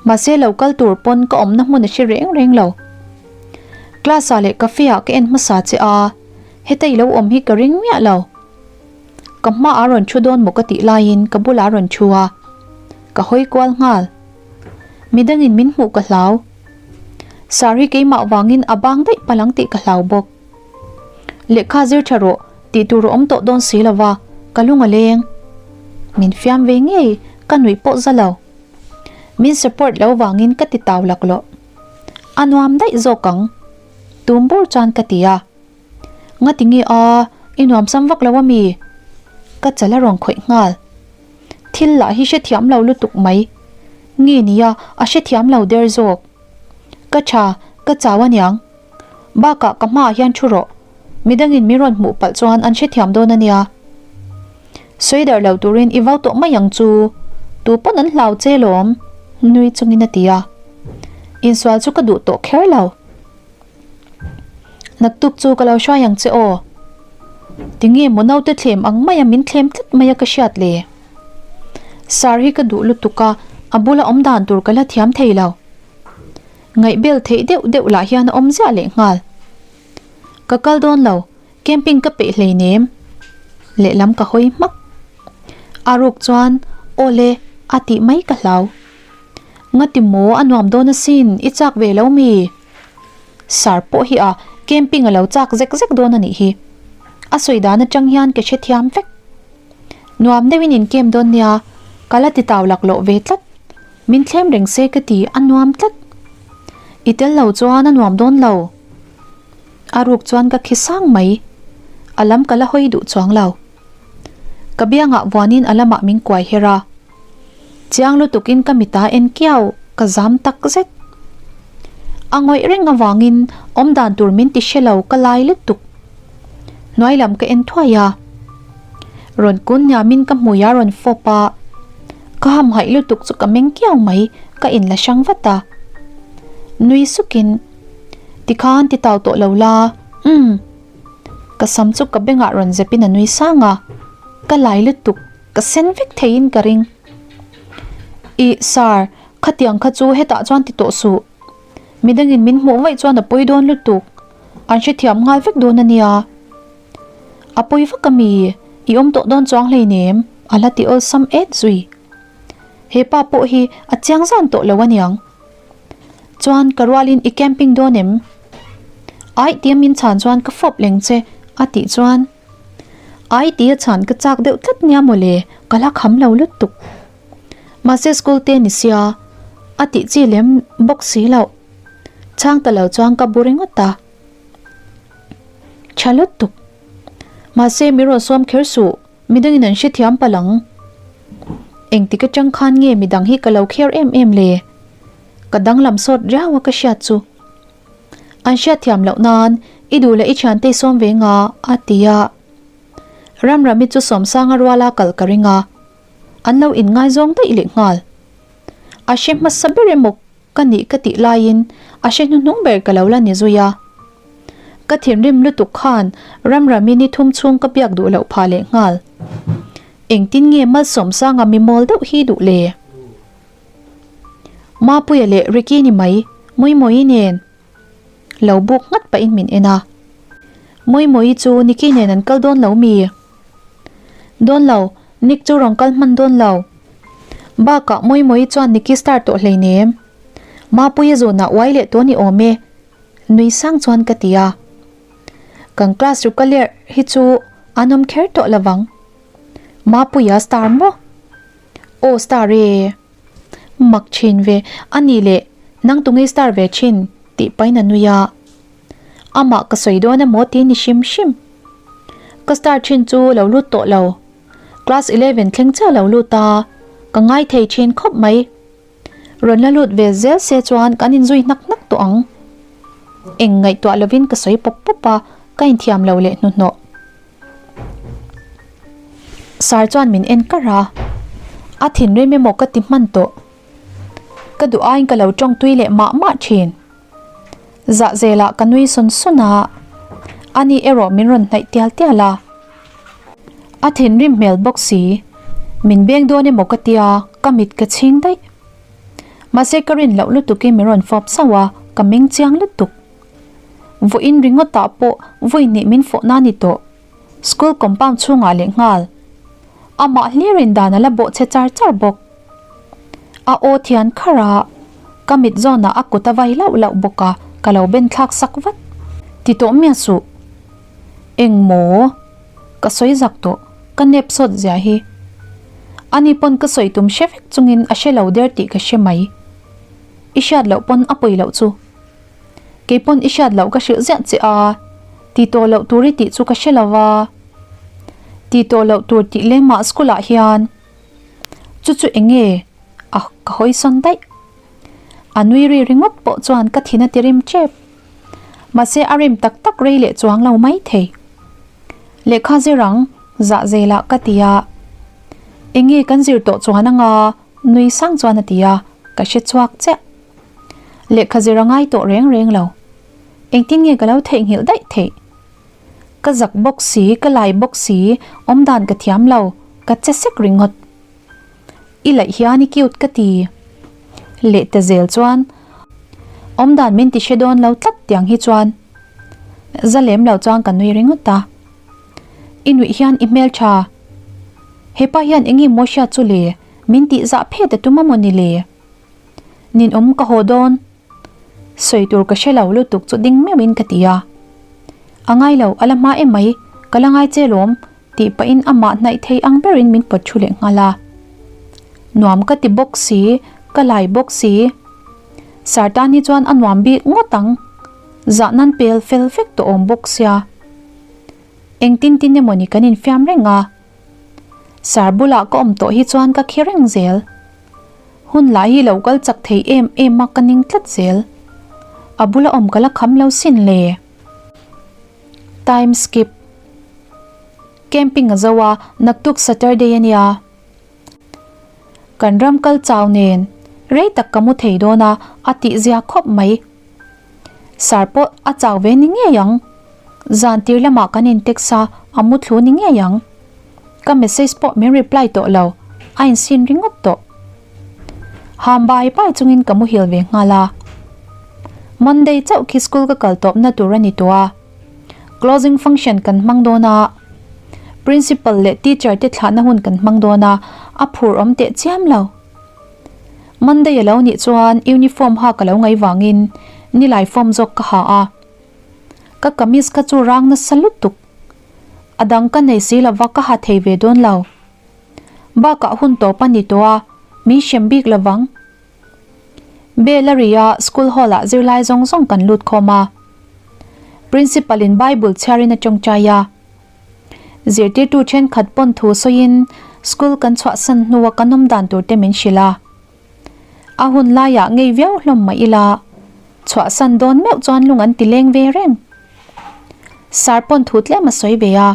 mahse lo kal tur pawn ka awmna hmun a hre reng reng lo. Class ah leh cafe ah ka en hmasa che a, heta i lo awm hi ka ring miah lo. Ka hma a rawn thu dawn maw ka tih laiin ka bulah a rawn thu a, ka hawi kual nghal. Midangin min hmuh ka hlau. Sir hi keimah vangin a bang daih palh ang tih ka hlau bawk. Lehkha zir tha rawh tih tur a awm tawh dawn si lova, ka lung a leng. Min fiam ve ngei, ka nuih pawh za lo. Min support lo vangin ka ti tau laklawh. A nuam daih zawk ang, tum bur chuan ka ti a. Nga ti nge a, i nuam sam vak lo a mi? Ka chal a rawn khawih nghal. Thil lah hi hrethiam lo lutuk mai. Nge nia, a hrethiam lo der zawk. Ka tha, ka chau aniang. Bakah ka hmaah hian thu rawh. Midangin min rawn hmuh palh chuan an hrethiam dawn ania. Sawi darh lo turin i vau tawh mai ang chu. Tu pawn an hlau che lawm, nui chungin a ti a. Insual chu ka duh tawh kher lo. Naktuk chu ka lo hruai ang che aw. Tinge maw naute thlem ang maia min thlem tlat maia ka hriat le? Sir hi ka duh lutuk a, a bula awm dan tur ka la thiam thei lo. Ngaihbel theih deuh deuh lah hian a awm ziah leh nghal. Ka kal dawn lo, camping ka peih hleinem. Lehlam ka hawi hmak. A ruk chuan aw le a tih mai ka hlau. Ngati maw a nuam dawn asin, i chak ve lo mi? Sir pawh hi a camping a lo chak zek zek dawn a nih hi. A sawi dan atang hian ka hrethiam vek. Nuam deuhin in camp dawn nia, ka la ti tau laklawh ve tlat. Min thlem reng se ka ti a nuam tlat. I tel lo chuan a nuam dawn lo. A ruk chuan ka khi sang mai. A lam ka la hawi duh chuang lo. Ka biangah vuanin a lamah min kuai her a. Chiang lutukin ka mita en kiau ka zam tak zet. A ngawih reng avangin awm dan tur min ti hre lo ka lai lutuk. Hnuai lam ka en thuai a. Rawn kun hniamin ka hmui a rawn fawp a. Ka hamhaih lutuk chu ka meng kiau mai ka inla hrang vat a. Nui sukin tikhan ti tau tawh lo la umm. Ka sam chu ka bengah rawn zepin a nui sang a. Ka lai lutuk. Ka sen vek theiin ka ring. Ih, Sir, khatiang kha chu hetah chuan ti tawh suh. Midangin min hmuh vaih chuan a pawi dawn lutuk. An hrethiam nghal vek dawn a nia. A pawi vak a mi, i awm tawh dawn chuang hleinem, a la ti awlsam et zui. He pa pawh hi a chiang zan tawh lo aniang. Chuan ka rualin i camping dawn em? Aih tia min chhan chuan ka fawp leng che, a tih chuan. Ai tia chhan ka chak deuh tlat nia mawle, ka la kham lo lutuk. Mahse school te ni sia, a tih chi lem bawk si loh. Chhang ta lo chuan ka bu ringawt a. Tha lutuk. Mahse mi rawn sawm kher suh, midangin an hrethiam palh ang. Engtik atang khan nge midang hi ka lo kher em em le? Ka danglam sawt riau a ka hriat chu. An hriatthiam loh nan i duh leh i thiante i sawm ve nga a ti a. Ramrami chu Sawmsanga ruala kal ka ring a, an lo inngaizawng daih leh nghal. A hre hmasa ber emaw ka nih ka tih laiin a hre hnuhnung ber ka lo la ni zui a. Ka thinrim lutuk khan Ramrami ni thum chhung ka biak duh loh phah leh nghal. Engtin nge Malsawmsanga mi mawl deuh hi duh le? Mapuia leh Ricky ni mai, Muimuii nen lo buk nghat pahin min en a. Muimuii chu Nicky nen an kal dawn lo mi? Dawn lo, Nick chu rawn kal hman dawn lo. Bakah Mawimawii chuan Nicky star tawh hleinem. Mapuia zawnah uai leh tawh ni awm e, nui sang chuan ka ti a. Kan class ruka lerh hi chu an awm kher tawh lovang. Mapuia star maw? Aw star e. Mak thin ve, a nih leh nang tunge star ve thin tih pahin a nui a. Amah ka sawi dawn emaw ti ni hrim hrim. Ka star thin chu lo lut tawh lo. Class 11 thleng chiah lo lut a, ka ngai thei thin khawp mai. Rawn la lut ve zel se chuan kan inzui hnak hnak tawh ang. Eng ngaihtuah lovin ka sawi pawp pawp a, ka inthiam lo leh hnuhnawh. Sir chuan min en kar a, a thinrim emaw ka ti hman tawh. Ka duh aiin ka lo tawng tui leh mah mah thin. Zah zelah ka nui sawn sawn a, ani erawh min rawn hnaih tial tial a. A thinrim hmel bawk si, min beng dawn emaw ka tia ka mit ka chhing daih. Mahse ka rin loh lutukin min rawn fawp sauh a, ka meng chiang lutuk. Vawiin ringawtah pawh vawi hnih min fawh na ni tawh. School compound chhungah leh nghal. Amah hlirin dan a la bawh che char char bawk. A aw thian kharh a, ka mit zawnah a kut a vai lauh lauh bawk a, ka lo ben thlak sak vat. Ti tawh miah suh. Eng maw? Ka sawi zak tawh, ka nep sawt zia hi. Ani pawn ka sawi tum hre vek chungin a hre lo der tih ka hre mai. I hriat loh pawn a pawi loh chu. Kei pawn i hriat loh ka hrilh ziah che a, ti tawh loh tur i tih chu ka hre lo va. Ti tawh loh tur tih lemah school ah hian chu chu eng nge a ka hawi sawn daih. A nui ri ringawt pawh chuan ka thin a ti rim tep. Mahse a rim tak tak rei leh chuang lo mai thei. Lehkha zir ang zah zelah ka ti a. Eng nge kan zir tawh chuan anga nui sang chuan a ti a, ka hre chhuak chiah. Lehkha zir a ngai tawh reng reng lo. Engtin nge ka lo theihnghilh daih theih? Ka zak bawk si, ka lai bawk si, awmdan ka thiam lo, ka che sek ringawt. I laih hian i cute ka ti. Leh ta zel chuan awmdan min ti hre dawn lo tlat tiang hi chuan za lem lo chuan ka nui ringawt a. I nuih hian i hmeltha. Hepa hian eng nge maw hriat chu le? Min tih zah phet a tum a maw ni le? Ninawm ka haw dawn. Sawi tur ka hre lo lutuk chu ding meuhin ka ti a. A ngai lo, a la hma em mai, ka la ngai che lawm tih pahin amah hnaih thei ang berin min pawt thu leh nghal a. Nuam ka ti bawk si, ka lai bawk si. Sir tan hi chuan a nuam bik ngawt ang. Zah nan pel fel vek tawh awm bawk sia. Engtin tin emawni kan infiam reng a. Sir bulah ka awm tawh hi chuan ka khi reng zel. Hun lah hi lo kal chak thei em em a ka ning tlat zel. A bula awm ka la kham lo sin le. Time skip. Camping a zo a, naktuk Saturday a nia. Kan ram kal chau nen rei tak ka mu thei dawn a, a tih zia khawp mai. Sir pawh a chau ve ni ngei ang. Zan tir lamah kan in text a, a mu thlu ni ngei ang. Ka message pawh min reply tawh lo, a in sin ringawt tawh. Ham bai bai chungin ka muhil ve nghal a. Monday chauh khi school ka kal tawpna tur a ni tawh a. Closing function kan hmang dawn a, principal leh teacher te thlahna hun kan hmang dawn a, a phur awm teh chiam lo. Monday a lo nih chuan uniform ha ka lo ngai vangin nilai form zawk ka ha a. Ka kamis kha chu rang nasa lutuk. A dang ka nei si lova ka ha thei ve dawn lo. Bakah hun tawp a ni tawh a, min hrem bik lovang. Bell a ri a, school hall ah zirlai zawng zawng kan lut khawm a. Principal in Bible chhiarin a tawngtai a. Zirtirtu thenkhat pawn thu sawiin school kan chhuahsan hnua kan awm dan tur te min hrilh a. A hun laiah ngei viau hlawm mah ila, chhuahsan dawn meuh chuan lung an ti leng ve reng. Sir pawn thu tlem a sawi ve a.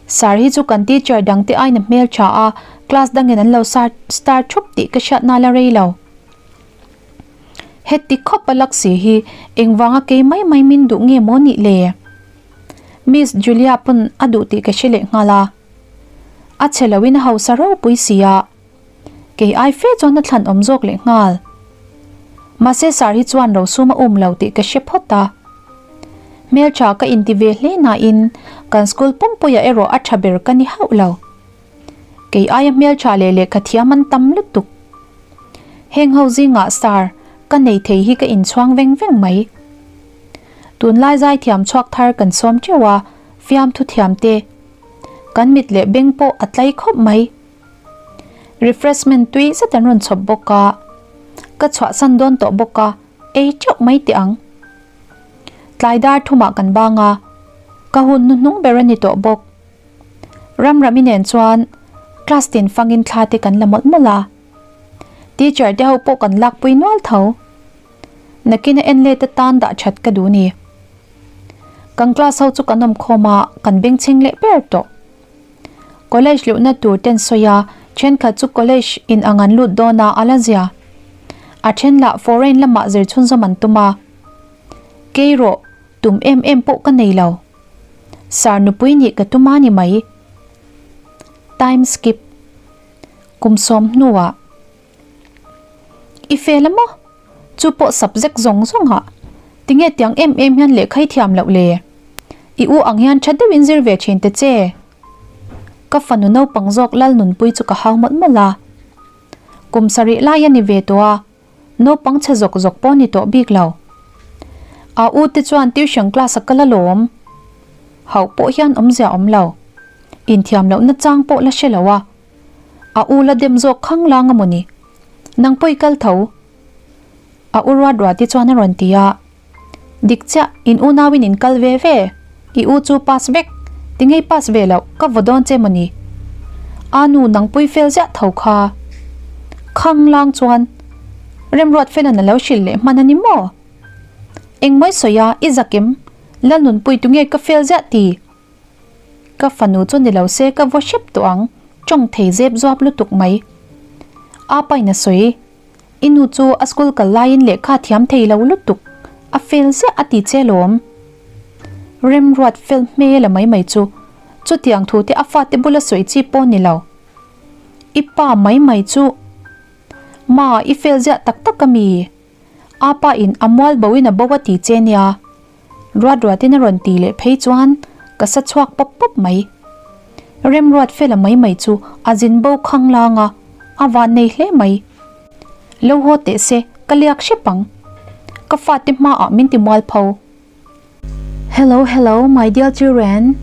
Sir hi chu kan teacher dang te aiin a hmel tha a, class dangin an lo star thup tih ka hriat nal a rei lo. Heti khawp a lak si hi engvanga kei mai mai min duh nge maw nih le? Miss Julia pawn a duh tih ka hre leh nghal a. A chhe loin a hausa ropui si a. Kei ai fe chuan a thlan awm zawk leh nghal. Mahse Sir hi chuan rosum a um lo tih ka hre phawt a. Hmeltha ka inti ve hle nain kan school pumpuiah erawh a tha ber ka ni hauh lo. Kei aia hmeltha leh lehkha thiam an tam lutuk. Heng ho zingah star ka nei thei hi ka inchhuang veng veng mai. Tunlai zaithiam chhuak thar kan sawm teuh a, fiamthu thiam te. Kan mit leh beng pawh a tlai khawp mai. Refreshment tui zet an rawn chhawp bawk a, ka chhuahsan dawn tawh bawk a, ei teuh mai teh ang. Tlai dar thumah kan bang a, ka hun hnuhnung ber a ni tawh bawk. Ramrami nen chuan class tin fangin thla te kan la mawlh mawlh a, teacher te ho pawh kan lakpui nual tho. Nakin a en let atan dah that ka duh ni. Kan class ho chu kan awm khawm a, kan bengchheng leh ber tawh. College luhna tur ten sawi a, thenkhat chu college in ang an lut dawn a, a la zia. A then lah foreign lamah zir chhunzawm an tum a. Kei rawh, tum em em pawh ka nei lo. Sir nupui nih ka tum a ni mai. Time skip. Kum sawm hnuah. I fel a maw? Chu pawh subject zawng zawng ah. Tinge tiang em em hian lehkha i thiam loh le? I u ang hian tha deuhin zir ve thin ta che. Ka fanu naupang zawk Lalnunpui chu ka hau mawlh mawlh a. Kum sarih lai a ni ve tawh a, naupang chhe zawk zawk pawh a ni tawh bik lo. A u te chuan tuition class a kal alawm. Hauh pawh hian awmzia awm lo. Inthiam lohna chang pawh la hre lo a. A u la dem zawk khang lang a mawni? Nang pawh i kal tho. A u ruat ruat i chuan a rawn ti a. Dik chiah, in unauin in kal ve ve. I u chu pass vek. Ti ngei pass ve loh, ka vaw dawn che mawni? A nu nang pui fel ziah tho kha. Khang lang chuan Remruat Felan a lo hrilh leh hman a ni maw? Engmawi sawi a, i zakim. Lalnunpui tu nge ka fel ziah ti? Ka fanu chu ni lo se ka vaw hrep tawh ang, tawng thei zep zuap lutuk mai. Apa in a sawi, I nu chu a school kal laiin lehkha thiam thei lo lutuk, a fel ziah a ti che lawm. Remruat fel hmel a mai mai chu, chutiang thu te a fate bula sawi chi pawh ni lo. I pa mai mai chu, Ma, i fel ziah tak tak a mi? Apa in a mual bo in a bo a ti che nia. Ruat ruatin a rawn ti leh phei chuan ka sa chhuak pawp pawp mai. Remruat fela mai mai chu a zin bo khang lang a, a van nei hle mai. Lo haw teh se, ka liak hrep ang. Ka fate hmaah min ti mual pho. Hello hello my dear children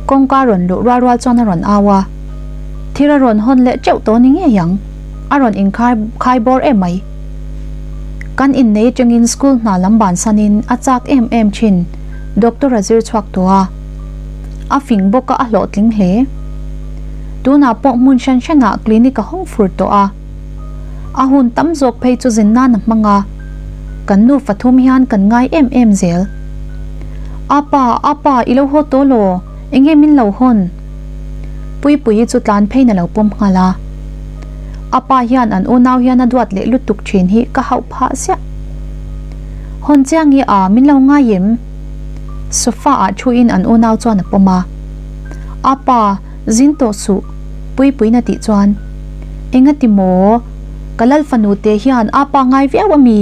kawngka rawn luh rual rual chuan a rawn au a, thil a rawn hawn leh teuh tawh ni ngei ang, a rawn inkhai khai bawr em mai. Kan innei atangin school hna lam bansanin a chak em em thin, doctor a zir chhuak tawh a, a fing bawk a a hlawhtling hle. Tunah pawh hmun hran hranah clinic a hawng fur tawh a, a hun tam zawk phei chu zin nan a hmang a, kan nufa thum hian kan ngai em em zel. Apa, apa, i lo haw tawh law, enge min lo hawn? Puipuii chu tlan pheiin a lo pawm nghal a. A pa hian an unau hian a duat leh lutuk thin hi ka hauh phah ziah. Hawn chiang i a, min lo ngai em? Sofa ah thuin an unau chuan a pawm a. A pa, zin tawh suh, Puipuiin a tih chuan, Engati maw? Ka lal fanu te hian a pa ngai viau a mi?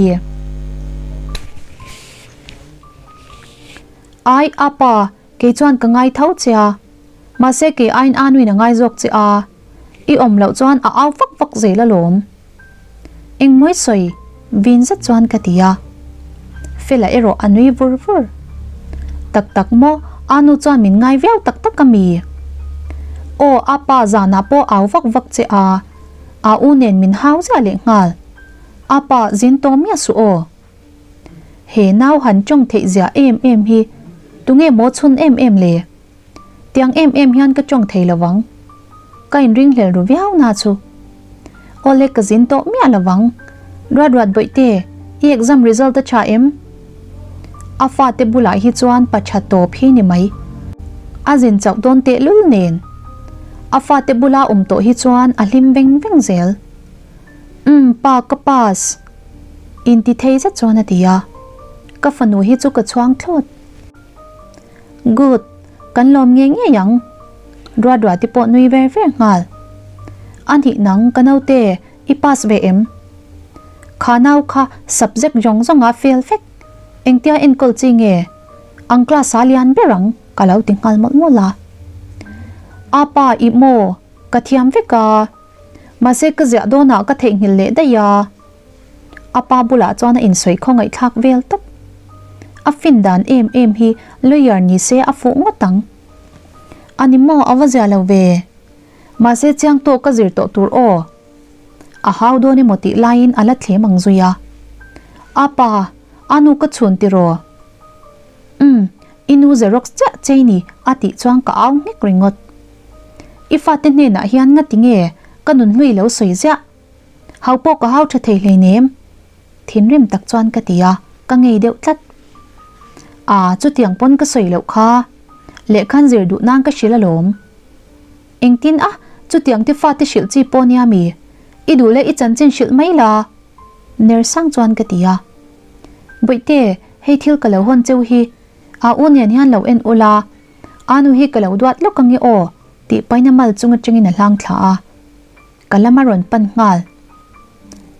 Ai, a pa, Kei chuan ka ngai tho che a, mahse kei aiin a nuin a ngai zawk che a, i awm loh chuan a au vak vak zel alawm. Engmawi sawi vin zet chuan ka ti a, Fela erawh a nui vur vur. Tak tak maw, a nu chuan min ngai viau tak tak a mi? Aw, a pa zanah pawh au vak vak che a, a u nen min hau ziah leh nghal. A pa zin tawh miah suh aw. He nau han tawng theih zia em em hi tunge maw chhun em em le? Tiang em em hian ka tawng thei lovang. Ka inringhlel ru viau na chu. Awle ka zin tawh miah lovang. Ruat ruat bawihte, i exam result a tha em? A fate bulah hi chuan pa tha tawp hi ni mai. A zin chauh dawn tehlul nen. A fate bula awm tawh hi chuan a hlim veng veng zel. Umm pa ka pass. Inti thei zet chuan a ti a, ka fanu hi chu ka chhuang thlawt. Good, kan lawm ngei ngei ang. Ruat ruat te pawh nui ver ver nghal. A nih nang ka naute i pass ve em? Kha nau kha subject zawng zawng a fail vek. Engtia enkawl chi nge? Ang class a lian ber ang ka lo ti nghal mawlh mawlh a. Apa i maw? Ka thiam vek a, mahse ka ziah dawnah ka theihnghilh leh daih a. A pa bulah chuan a insawi khawngaihthlak vel tawp. A fin dan em em hi lawyer ni se a fuh ngawt ang. A ni maw a va zia lo ve. Mahse chiang tawk ka zir tawh tur aw. A hau dawn emaw tih laiin a la thlem ang zui a. A pa, a nu ka chhun tiraw? Umm, i nu xerox chiah chei ni a tih chuan ka au nghek ringawt. I fate hnenah hian ngati nge ka nun hlui lo sawi ziah? Hau pawh ka hau tha thei hleinem. Thinrim tak chuan ka ti a, ka ngei deuh tlat. Aa, chutiang pawn ka sawi loh kha. Lehkhan zir duh nan ka hrilh alawm. Engtin a, chutiang te fate hrilh chi pawh nia mi? I duh leh i chanchin hrilh mai la. Ner sang chuan ka ti a. Bawihte, hei thil ka lo hawn cheu hi. A u nen hian lo en ula, a nu hi ka lo duat lawk ange aw, tih paina mal chung atangin a hlang thla a. Ka lam a rawn pan nghal.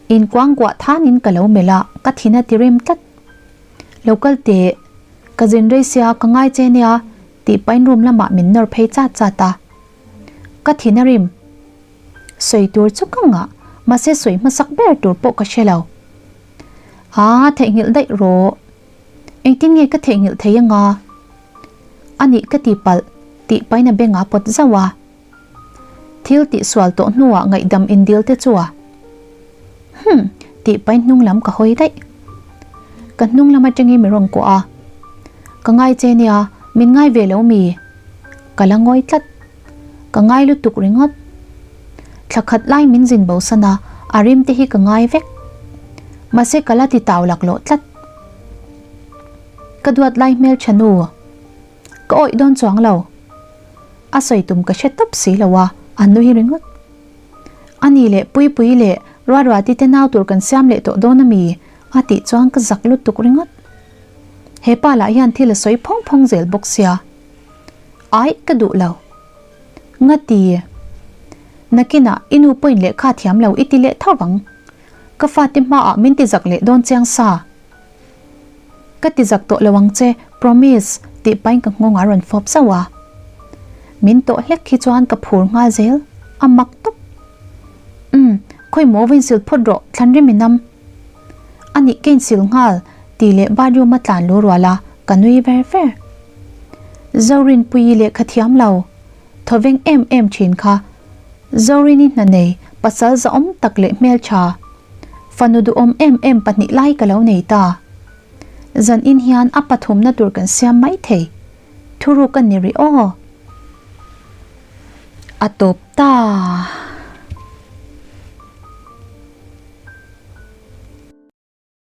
Inkuangkuah thanin ka lo melh a, ka thin a ti rem tlat. Lo kal teh, ka zin rei sia ka ngai che nia, tih pain room lamah min nawr phei chat chat a. Ka thin a rim. Sawi tur chu ka ngah, mahse sawi hmasak ber tur pawh ka hre lo. Aa, theihnghilh daih rawh. Engtin nge ka theihnghilh thei anga? Anih ka ti palh, tih pain a bengah pawt zauh a. Thil tihsual tawh hnuah ngaihdam indil te chu a. Hum! Tih pain hnung lam ka hawi daih. Ka hnung lam atangin mi rawn kuah a. Ka ngai che nia, min ngai ve lo mi? Ka la ngawi tlat. Ka ngai lutuk ringawt. Thla khat lai min zin bo san a, a rim te hi ka ngai vek. Mahse ka la ti tau laklawh tlat. Ka duat lai hmel tha nu. Ka awih dawn chuang lo. A sawi tum ka hre tawp si lo a, a nui ringawt. A ni leh Puipui leh Ruaruati te nau tur kan siam leh tawh dawn a mi? a tih chuan ka zak lutuk ringawt. He pa lah hian thil a sawi phawng phawng zel bawk sia. Aih ka duh lo. Ngati. Nakinah i nu pawhin lehkha thiam lo i ti leh tho vang. Ka fate hmaah min ti zak leh dawn chiang sa. Ka ti zak tawh lo ang che, promise, tih pahin ka nghawng a rawn fawp zauh a. Min tawh hlek hi chuan ka phur nghal zel, a mak tawp. Umm, khawi maw va insil phawt rawh, thlan rim i nam. A nih ka insil nghal, tih leh bathroom a tlan lu rual a, ka nui ver ver. Zorinpuii lehkha thiam lo, thawveng em em thin kha. Zorini hna nei, pasal zahawm tak leh hmeltha. Fanu duhawm em em pahnih lai ka lo nei ta. Zan in hian a pathumna tur kan siam mai thei. Thuruk a ni rih aw. A tawp ta.